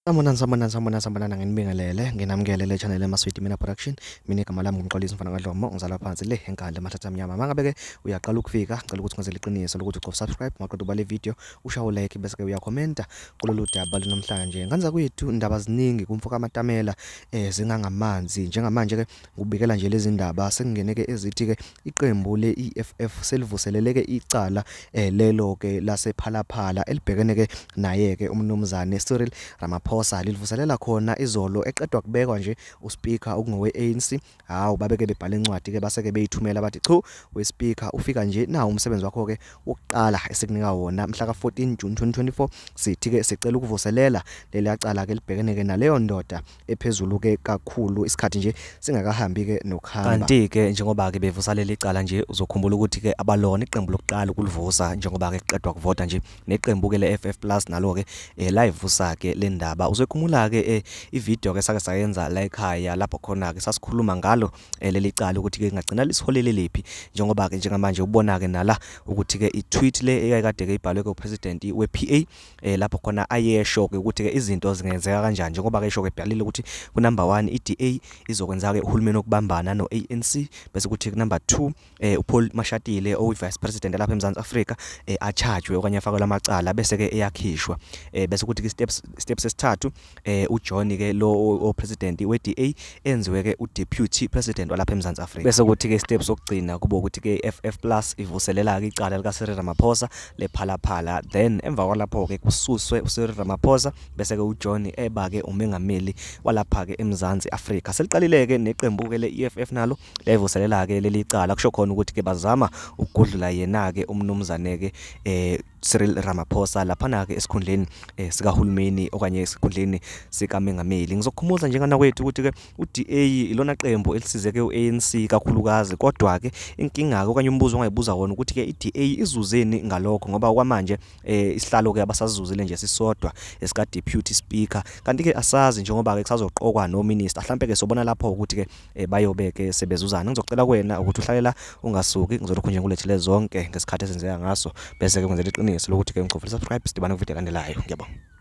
Sambonani nginibingelele nginamukele le channel eMaswiti Mina Production. Mina igama lami ngumxolisi mfana kaDlomo ngizala phansi le enkandla emathatha amnyama. Mangabe ke uyaqala ukufika ngicela ukuthi ngenzele iqiniso lokuthi ucofa subscribe maqedwe bale video ushaye like bese ke uyakhomenta kulolu daba namhlanje. Nganza kwethu indaba ziningi kumfoka amatamela zingangamanzi njengamanje ke ngubikela nje lezi ndaba sekungeneke ezithi ke iqembu le EFF selivuseleleke icala lelo ke lasephalaphala elibhekene ke naye ke umnumzane Cyril Ramaphosa livuselela khona izolo eqedwa kubekwa nje uSpeaker okungowe ANC. Hawu babeke bebhala incwadi ke base ke beyithumela bathi chu weSpeaker ufika nje na umsebenzi wakho ke wokuqala esikunika wona mhla ka14 June 2024 sithi ke sicela ukuvuselela leli yacala ke libhekene ke naleyo ndoda ephezulu ke kakhulu isikhathi nje singakahambi ke nokuhamba. Kanti ke njengoba ke bevusa leli cala nje uzokhumbula ukuthi ke abalona iqembu lokuqala ukulivusa njengoba ke qedwa kuvota nje neqembu ke leFF Plus nalo ke live vusa ke le ndaba. Uzokhumula ke ivideo ke sake sayenza la ekhaya lapho khona ke sasikhuluma ngalo leli cala ukuthi ke ngagcina lisiholele lephi njengoba ke njengamanje ubona ke nala ukuthi ke itweet le ekade ke ibhalwe ke president wePA lapho khona ayesho ke ukuthi ke izinto zingenzeka kanjani njengoba ke esho ke ebhalile ukuthi ku number 1 iDA izokwenza ke uhulumeni okubambana noANC bese kuthi ku number 2 uPaul Mashatile oyivice president lapha eMzansi Afrika achargewe okanye afakwe amacala bese ke eyakhishwa bese kuthi ke steps sesithathu uJohn ke lo o president weDA enziwe ke uDeputy president walapha eMzansi Afrika bese kuthi ke steps sokugcina kuba ukuthi ke FF Plus ivuselela ke icala lika Cyril Ramaphosa lephalaphala then emva kwalapho ke kususwe uCyril Ramaphosa bese ke uJohn eba ke umengameli walapha ke eMzansi Afrika. Seliqalile ke neqembu ke leEFF nalo levuselela ke leli cala kusho khona ukuthi ke bazama ukugudlula yena ke umnumzane ke Cyril Ramaphosa lapha ke esikhundleni sikahulumeni okanye esikhundleni sikamengameli. Ngizokhumbuza njengana kwethu ukuthi ke uDA ilona qembu elisizeke uANC kakhulukazi kodwa ke inkinga okanye umbuzo ongayibuza wona ukuthi ke iDA izuzeni ngalokho ngoba kwamanje isihlalo ke abasazuzile nje sisodwa esika deputy speaker kanti ke asazi njengoba ke kusazoqokwa no minister mhlambe ke sobona lapho ukuthi ke bayobeke sebezuzana. Ngizocela kuwena ukuthi uhlalela ungasuki ngizolokhu nje ngulethele zonke ngesikhathi esenzeka ngaso bese ke ngenzela iqiniso lokuthi ke ngichofela subscribe sidibane ku video elandelayo. Ngiyabonga.